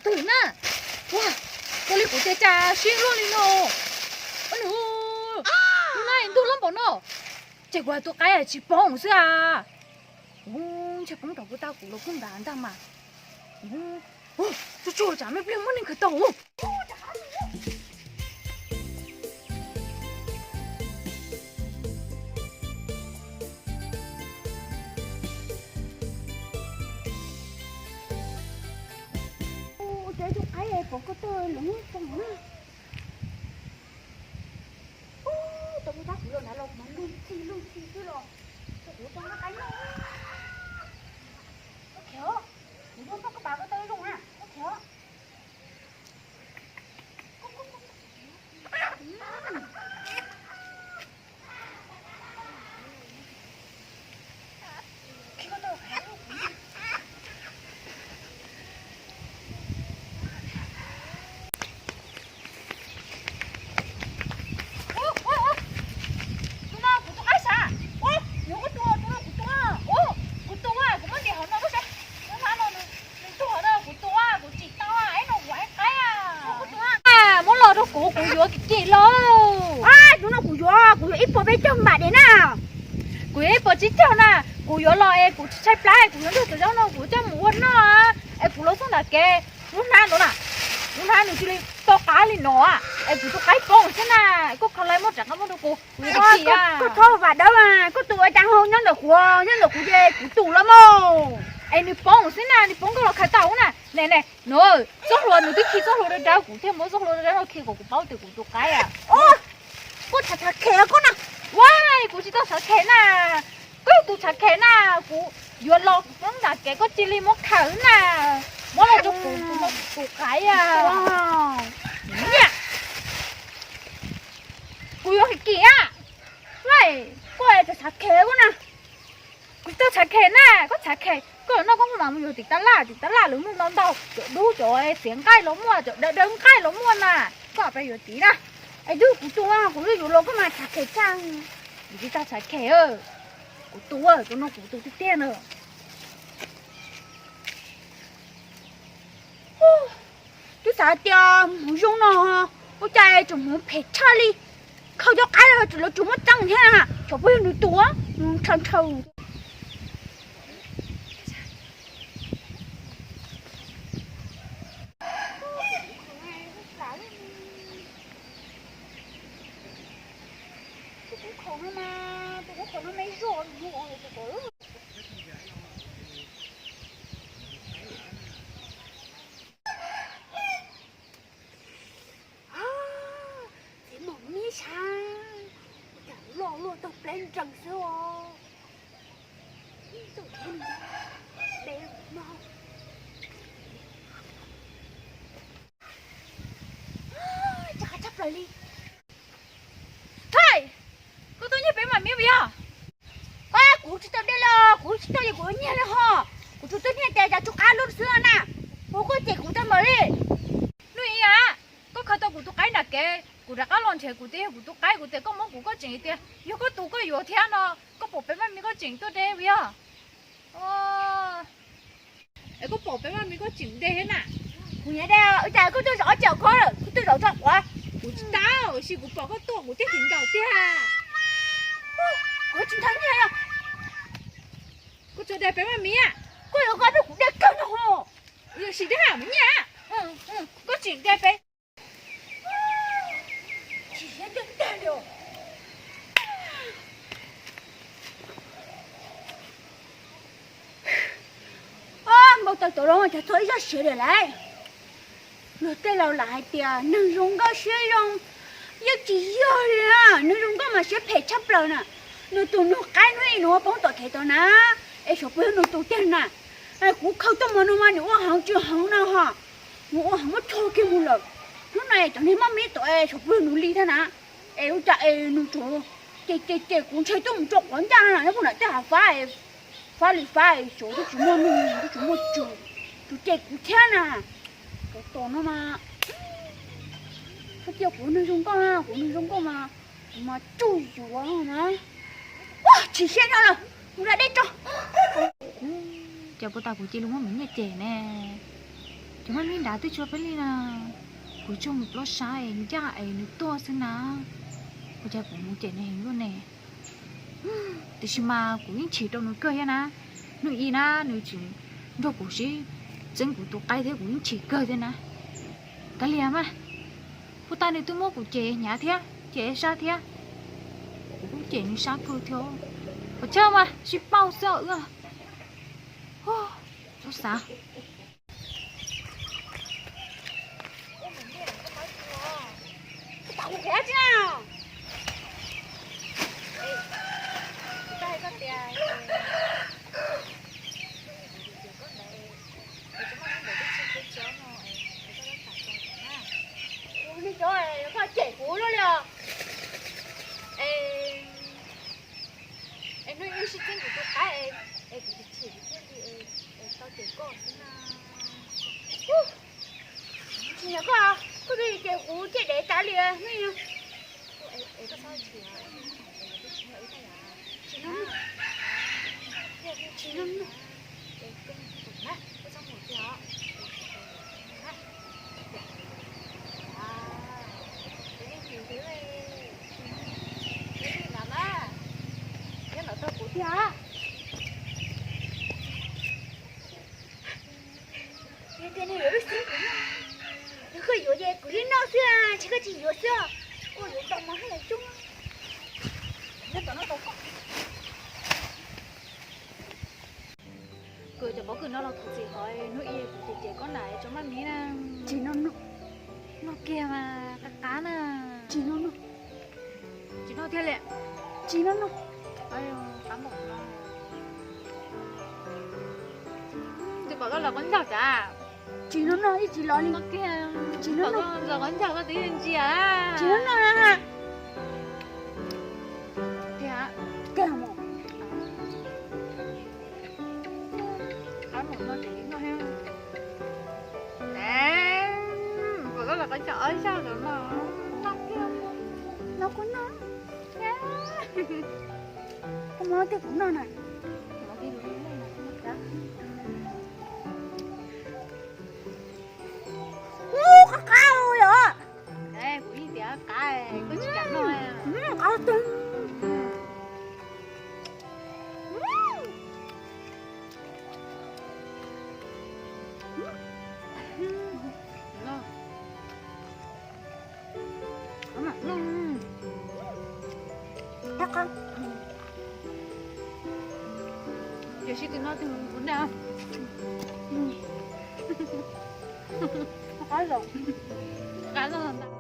Tus na, ua, ua li kuv tias cas siab luaj li no. Ua nws, hnub no ntuj loj npaum no, ces kuv tus qaib tsis poob xwb a. Ntshe poob rau kuv tau kuv los kuj nrad ntag mas. Tsuj tsuj tsam me pliag muaj neeg khaws tau. Ua cas tus qaib pom ko taw lawm tau na. Ub, tau kuv tab kuv los nrad los kuv mas lug txi lug txi xwb los, tau kuv tau qaib no. Ua khiav, kuv yuav koj pas ko taw zoo na, ua khiav. Tus no kuv tus qaib sav. Ua, yuav kuv tus, tus no kuv tus. Ua, kuv tus, kuv muab ntim hauv no lub sab, lub hnab no, nws tus hauv no kuv tus, kuv tsim tau ib no kuv ib qaib. Muab los rau kuv, kuv yuav kim kim los. Tus no kuv yuav, kuv yuav ib puas peb caug npam diam na. Kuv yuav ib puas tsib caug na. Kuv yuav los es kuv tsis tshaib plab, kuv yuav nrog tus zaub no kuv coj mus ua noj es kuv los txog nram kev. Lub hnab no na, lub hnab nws cia li to qab li no es kuv tus qaib poob xwb na. Koj kho lais muab rov qab muab rau kuv, kuv yuav kim kim. Koj txhob vam dawb, koj tus ua cas ho nyob ntawm kuv, nyob ntawm kuv ces kuv tus los mas. Es nws poob xwb na, nws poob koj los khaws tau na. Ne ne, nws, txoj hlua nws twb khi txoj hlua dawb dawb, kuv thiaj muab txoj hlua dawb dawb no khi kom kuv paub tias kuv tus qaib a. Koj tshav tshav khes koj na. Ua, kuv tsis tau tshav khes na. Koj yog tus tshav khes na, kuv yuav los kuv poob nram kev koj cia li muab khaws na. Muab los rau kuv, kuv no kuv tus qaib a. Kuv yuav kim kim a. Koj tshav tshav khes koj na. Kuv tsis tau tshav khes na, koj tshav khes koj noj koj muaj mas mus yuav tim tab laj, tim tab laj lawv muaj ntau ntau, cov dub cov txiav nqaij los muaj, cov dawb dawb nqaij los muaj na. Koj peb yuav tim na. Es twb kuv tus, kuv twb yuav los koj mas tshav khes tshaj. Kuv tsis tau tshav khes, kuv tus, tus no kuv tus tiag tiag na. Twb xav tias hmoov zoo no, ua cas tseem hmoov phem tshaj li. Khaws cov qaib los tseem muab txeeb thiab, xyov puas yog nws tus, nws ntshaw ntshaw. Txiv mom mib sav, cas loj luaj tawg pleb nrees xwb os. Ib tug thiab no, de no. Cas qab tshaj plaws li. Thaj, koj tuaj nyiag peb mam mib puas yog? Kuv tsis tau de li, kuv tsis tau li, kuv nyiag li ho. Kuv tsuas tuaj nyiag tias cas tsw qab lub xwb na. Ua koj cem kuv tau npaum li. Nuj Ib a, koj khaws tau kuv tus qaib nram kev, kuv rov qab los nrhiav kuv tias yog kuv tus qaib, kuv tias koj muab kuv koj tseem tias yog koj tus koj yuav thiab no, koj pom peb maj mib koj tseem tuaj de puas yog? Es koj pom peb maj mib koj tseem de thiab na. Kuv nyiam de, ua cas koj tuaj zaum ob ceg koj lawm, koj tuaj zaum tso quav. Kuv tsis tau, tab sis kuv pom koj tuaj kuv thiaj tiv nkaus tiag. Kuv tsis ntshai nyiag. Koj tso de peb maj mib a. Koj yuav koj tuaj kuv de kawg no ho. Kuv yuav sim de mus nyiag. Koj tseem de peb. Tsis siab tiag tiag li. Npau taws tau los cas txog ib zaj siav lawm lauj. Luag tej laus lam hais tias neeg zoo nkauj siab zoo, yeej tsis yog li na, neeg zoo nkauj mas siab phem tshaj plaws na. Nws tus nug qaib hnub ib nws ua poob tom kev tod na, es xyov puas yog nws tus tiag na. Kuv khaws tuaj mas no mas nws ua heev tsis heev no ho, nws ua heev muab tso kiag mus lawm. Hnub no es cov niag maj mib tod es xyov puas yog nws li thiab na, es ua cas es nws tsuas ces ces ces kuv ntshai tuaj mus tso quav ncaj no nyob puag nram tej hav fab, fab li fab es xyov twb tsis muaj neeg twb tsis muaj tswv, tsuas ces kuv thiab na. Cov tos no mas, koj cia kuv neeg zoo nkauj na, kuv neeg zoo nkauj mas, kuv mas tsuj yuav na. Ua tsis siab no lawm, kuv lam dej tso. Ces puas tas kuv cia li muab miv nyiaj ces ne. Cov maj mib nrad twb tsis ua peb li na. Kuv tsuas mus plob sab es ncaj es nws tuaj xwb na. Ua cas kuv mus cem nws heev luaj ne? Tiam sis mas kuv yeej chim rau nws kawg thiab na. Hnub ib na nws tsis nrog kuv sib txeeb kuv tus qaib thiab kuv yeej chim kawg thiab na. Kav liam mas, puag ta nws twb muab kuv cem hnyav thiab cem sab thiab. Kuv kuj cem nws sab kawg thiab. Pom chawj mas sib pauj xwb wb. Txhob xav. Ua li cov koj cem kuv luaj li os. Es hnub ib sib txeeb kuv tus qaib es kuv chim thiaj li es tau cem koj xwb na. Tsis yog koj, koj twb cem kuv cem dev tas li hnub ib. Tsis no, tsis no. Yog tias nws yuav lub xib kuv noj, yog koj yuav ces kuv li noj xwb, tsis koj tsis yuav xwb. Koj yuav tau mov haj yam coob. Kuv cov pob kws no los thov txim hov, hnub ib kuv cem cem koj nram tso maj mib na. Tsis no no. Noj kiag mas qab qab na. Tsis no no. Tsis noj thiab li. Tsis no no. Qab npaum no. Tus pom koj los qab ncaug cas. Tsis no no, ib tsis los li. Tsis no no. Los qab ncaug koj twb yeej ntsia. Tsis no no na. Tiag, tiag mas. Qab npaum no ces noj thiab. Pom koj los qab ncaug ob zaug los no. Noj kiag. Noj kuj noj. Koj muab tej kuv noj na. Ub, qab qab yom. Kuv yeej tias qab, koj tsis kam noj. Qab tag. Qab qab. Tiam sis tus no tus kuv noj. Qab los, qab los ntag.